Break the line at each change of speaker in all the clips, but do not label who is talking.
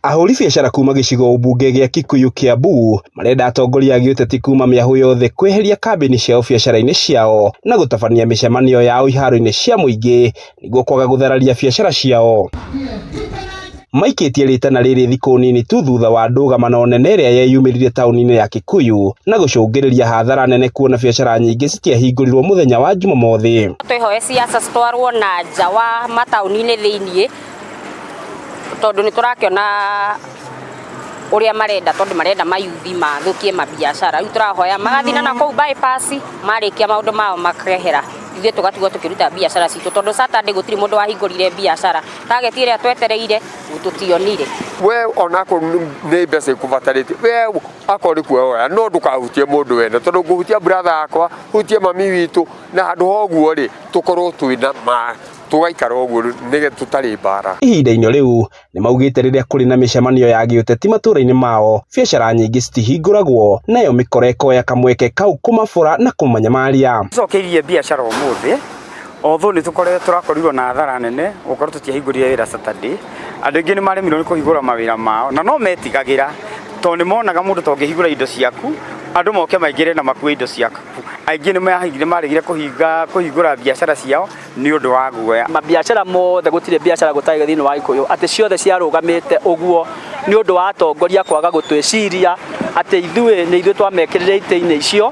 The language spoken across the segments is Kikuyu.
Ahũri biacara kuma gĩcigo mbunge gĩa Kikuyu Kiambu marenda atongoria a gĩũteti kuma mĩahũ yothe kweheria kambĩini ciao biacara-inĩ ciao na gũtabania mĩcemanio yao iharo-inĩ cia mũingĩ nĩguo kwaga gũthararia biacara ciao. Maikĩtie rĩtana rĩrĩ thikũ nini tu thutha wa ndũgamano nene ĩrĩa yeyumĩririe taũni-inĩ ya Kikuyu na gũcũngĩrĩria hathara nene kuona biacara nyingĩ citiahingũrirwo mũthenya wa Jumamothi.
Twĩhoe ciaca citwarwo na nja wa mataũni-inĩ thĩiniĩ tondũ nĩ tũrakĩona ũrĩa marenda tondũ marenda mayuthi mathũkie mabiacara. Rĩu tũrahoya magathiĩ na nakũu bypass marĩkia maũndũ mao makehera ithuĩ tũgatigwo tũkĩruta biacara citũ tondũ Saturday gũtirĩ mũndũ wahingũrire biacara. Target ĩrĩa twetereire tũtionire.
We onakorwo nĩ mbeca ikũbatarĩtie we akorwo nĩ kuoya oya no ndũkahutie mũndũ wene tondũ ngũhutia brother yakwa hutie mami witũ na handũ ha ũguo rĩ tũkorwo twĩna ma tũgaikara ũguo nĩgetha tũtarĩ mbara.
Ihinda-inĩ rĩu nĩ maugĩte rĩrĩa kũrĩ na mĩcemanio ya gĩũteti matũra-inĩ mao biacara nyingĩ citihingũragwo nayo mĩkora ĩkoya kamweke kau kũmabũra na kũmanyamaria.
Tũcokeirie biacara ũmũthĩ although nĩ tũkoretwo tũrakorirwo na hathara nene gũkorwo tũtiahingũrire wĩra Saturday. Andũ aingĩ nĩ maremirwo nĩ kũhingũra mawĩra mao na no metigagĩra tondũ nĩ monaga mũndũ ta ũngĩhingũra indo ciaku andũ moke maingĩre na makue indo ciaku. Aingĩ nĩ maregire kũhingũra biacara ciao nĩ ũndũ wa guoya.
Mabiacara mothe gũtirĩ biacara gũtarĩ thĩinĩ wa Gĩkũyũ atĩ ciothe ciarũgamĩte ũguo nĩ ũndũ wa atongoria kwaga gũtwĩciria atĩ ithuĩ nĩ ithuĩ twamekĩrire itĩ-inĩ icio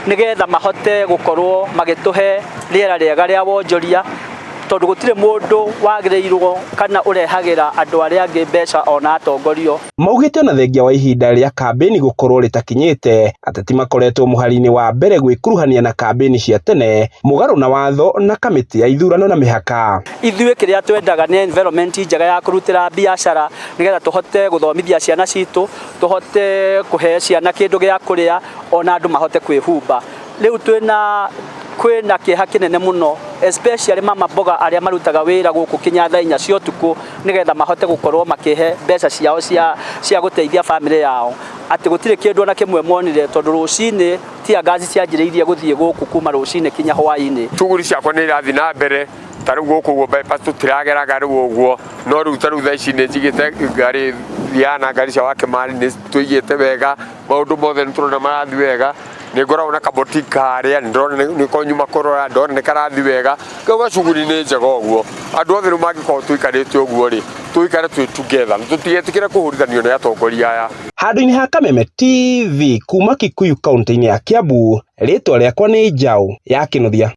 nĩgetha mahote gũkorwo magĩtũhe rĩera rĩega rĩa wonjoria tondũ gũtirĩ mũndũ wagĩrĩirwo kana ũrehagĩra andũ arĩa angĩ mbeca ona atongorio.
Maugĩte ona thengia wa ihinda rĩa kambĩini gũkorwo rĩtakinyĩte, ateti makoretwo mũhari-inĩ wa mbere gwĩkuruhania na kambĩini cia tene mũgarũ na watho na kamĩtĩ ya ithurano na mĩhaka.
Ithuĩ kĩrĩa twendaga nĩ environment njega ya kũrutĩra biacara nĩgetha tũhote gũthomithia ciana citũ, tũhote kũhe ciana kĩndũ gĩa kũrĩa ona andũ mahote kwĩhumba. Rĩu twĩna kwĩna kĩeha kĩnene mũno especially mama mboga arĩa marutaga wĩra gũkũ kinya thaa inya cia ũtukũ nĩgetha mahote gũkorwo makĩhe mbeca ciao cia, cia gũteithia bamĩrĩ yao atĩ gũtirĩ kĩndũ ona kĩmwe monire tondũ rũcinĩ tear gas cianjĩrĩirie gũthiĩ gũkũ kuma rũcinĩ kinya hwainĩ.
Shughuli ciakwa nĩ irathiĩ na mbere ta rĩu gũkũ ũguo bypass tũtirageraga rĩu ũguo no rĩu ta rĩu thaa ici nĩ njigĩte ngari thiaga na ngari cia Wakĩmani nĩ tũigĩte wega maũndũ mothe nĩ tũrona marathiĩ wega nĩ ngoragwo na kaboti harĩa nĩ ndĩrona nĩ ko nyuma kũrora ndona nĩ karathiĩ wega ngauga shughuli nĩ njega ũguo andũ othe rĩu mangĩkorwo tũikarĩte ũguo rĩ tũikare twĩ together na tũtigetĩkĩre kũhũrithanio nĩ atongoria aya.
Handũ-inĩ ha Kameme TV kuma Kikuyu kaunti-inĩ ya Kiambu, rĩtwa rĩakwa nĩ Njaũ ya Kĩnuthia.